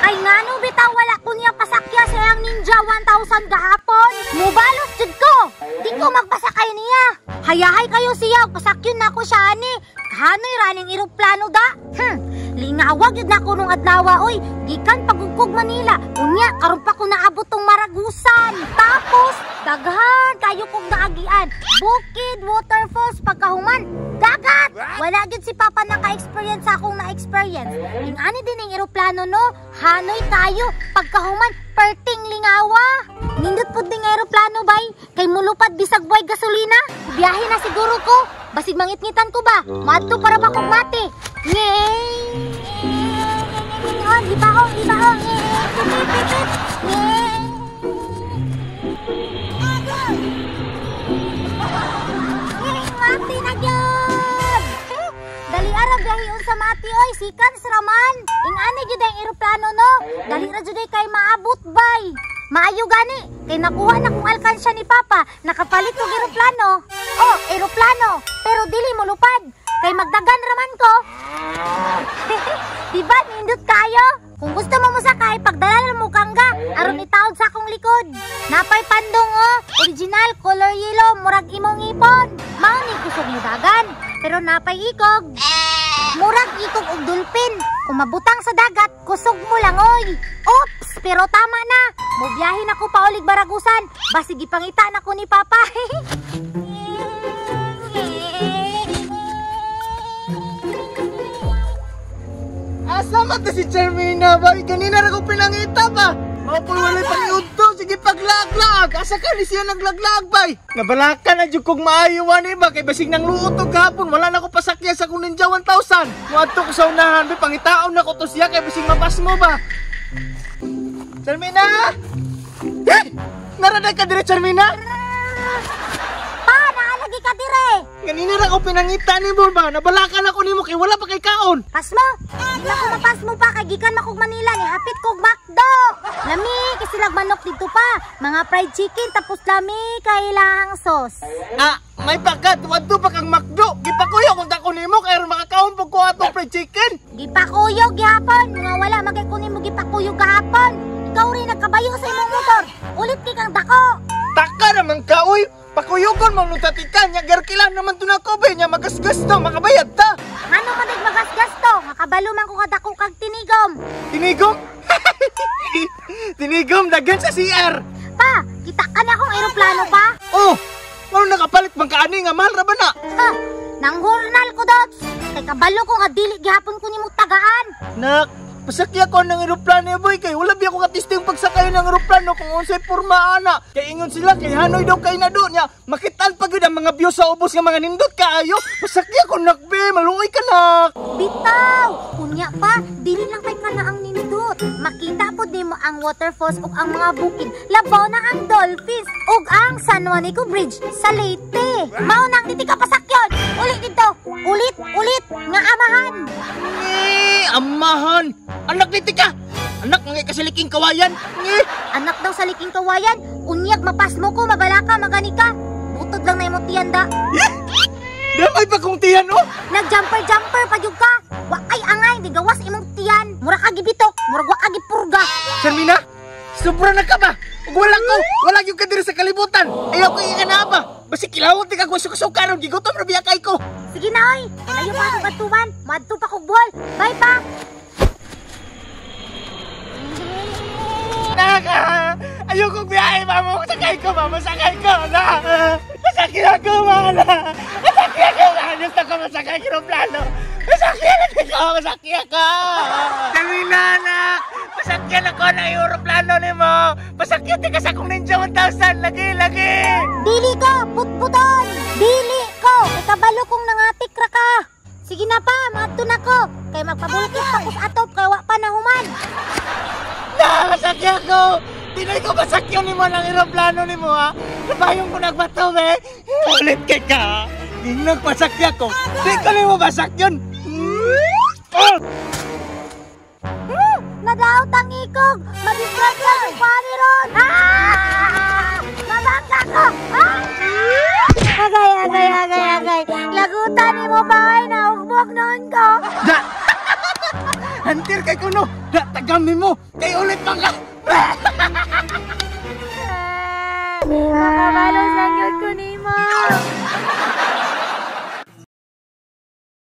Kay ngano bitaw wala ko niya pasakya sa iyang Ninja 1000 gahapon. Mubalos jud ko. Di ko magpasakay niya. Hayahay kayo siya, pasakyon na ko siya ani. Hanoy raning eroplano da. Lingawag yun na ko nung adlaw oy. Gikan pagugkog Manila. Unya karon pa ko naabot tong Maragusan. Tapos daghan kayo kog naagian. Bukid, waterfalls, pagkahuman dagat. Wala gyud si Papa naka-experience sa akong na-experience. Ing-ani din ang eroplano no. Hanoy kayo pagkahuman perting lingawa. Nindot pud ning eroplano bay kay mulupad bisag buhay gasolina. Biyahe na siguro ko. Basig mangitngitan ko ba? Maadto para ba kog mati? Ngey! Di ba oh? Pipip, pipip. Ngey! Ngey, mati na gyud. Dali ara biyahe unsa mati oy, sikan raman. Ing-ani gyud ang eroplano no. Dali ra jud kay maabot bay. Maayo gani kay nakuha na kong alkansya ni Papa, nakapalit og eroplano. Oh, eroplano, pero dili mo lupad kay magdagan raman ko. Diba nindot kayo? Kung gusto mo mosakay, pagdala mo kangga aron itaod sa akong likod. Napay pandong oh, original color yellow, murag imong ipon. Mao ni kusog mo dagan, pero napay ikog. Murag ikog og dolphin. Kung mabutang sa dagat, kusog mo lang oy. Oops, pero tama na. Mobiyahe na ko paulig Baragusan. Basig ipangita na ko ni Papa. Asa man ta si Charmina ba? Kanina ra ko pinangita ba? Mao po'y walay pangudto. Sige paglaag-laag. Asa ka ni siya naglaglaag bay? Nabalaka na jud kog maayo ani ba kay basig nang luot og gahapon wala na ko pasakya sa akong Ninja 1000. Moadto ko sa unahan bay, pangitaon na ko to siya kay basig mapasmo ba. Charmina! Eh! Naraday ka dire, Charmina? Pa, naalagi ka dire. Kanina ra ko pinangita nimo ba? Nabalaka na ko nimo kay wala pa kay kaon. Pasmo! Di na ko mapasmo pa kay gikan man kog Manila ni hapit kog McDo. Lami kay silag manok dito pa. Mga fried chicken tapos lami kay ilang sauce. Ah, may pagkat wadto pa kang McDo. Gipakuyog unta ko nimo kay aron makakaon pud ko atong fried chicken. Gipakuyog gihapon. Mga wala magay ko nimo gipakuyog gahapon. Ikaw rin nagkabayo sa imong motor. Ulit kay kang dako. Taka naman ka oy. Pakuyogon mo nung tatikan nya gerkilan naman to nako be nya magasgas to makabayad ta. Ngano man dig magasgas to? Makabalo man ko kadako kag tinigom. Tinigom? Tinigom dagan sa CR. Pa, kita ka na akong eroplano pa. Oh, ngano nakapalit man ka ani nga mahal ra ba na? Ha, nanghurnal ko dots. Kay kabalo ko nga dili gihapon ko nimo tagaan. Nak, pasakya ko ng eroplano boy kay wala biya ko katisting pagsakay ng eroplano kung unsay porma ana. Kay ingon sila kay Hanoi daw kay na do nya. Makitaan pa gyud ang mga view sa ubos nga mga nindot kaayo. Pasakya ko nak be, maluoy ka nak. Bitaw, unya pa dili lang kay kana ang nindot. Makita pod nimo ang waterfalls ug ang mga bukid. Labaw na ang dolphins ug ang San Juanico Bridge sa Leyte. Mao nang diti ka pasakyon. Ulit dito. Ulit, ulit nga amahan. Ni amahan. Anak diti ka. Anak mga kasaliking kawayan. Ni anak daw sa liking kawayan. Unyag mapasmo ko, mabalaka, magani ka. Butod lang na imong tiyan da. Damay pa kong tiyan oh. Nag-jumper-jumper pa jud ka. Wa kay angay, di gawas imong tiyan. Mura ka gibitok, mura wa ka gipurga. Charmina, sobra na ka ba? Ug wala ko, wala gyud ka diri sa kalibutan. Ayaw ko ikana ba? Basi kilawon ti kag suka-suka ron gigutom ra biya kay ko. Sige na oy, layo pa ako katuban, madto pa kog buhol. Bye pa. Naka, ayaw kong biyahe, mama. Masakay ko, mama. Masakay ko, na. Masakay ako, mama. Masakay ako, mama. Gusto ko masakay eroplano. Masakay ako, masakay ako. Charmina, anak. Masakyan ako na eroplano nimo. Pasakyan ka sa akong Ninja 1000. Lagi, lagi. Dili ko, putputon. Dili ko. Ikabalo kong nangatik ra ka. Sige na pa, maadto na ko. Kay magpabulkit pa ko sa atop, kay wa pa nahuman. Na, masakyan ako! Pinoy ko masakyan nimo ng eroplano nimo ha! Nabayong ko nagbato be! Ulit kay ka! Ginag pasakya ko! Di ko nimo masakyan! Nadaot ang ikog! Madisgrasya ang pani ron! Ah! Mabangga ko! Ah! Agay, agay, agay, agay! Lagutan nimo ba ay naugbog noon ko? Da! Hunter kay kuno. Da tagami mo. Kay ulit man ka. Makabalos lang gyud ko nimo.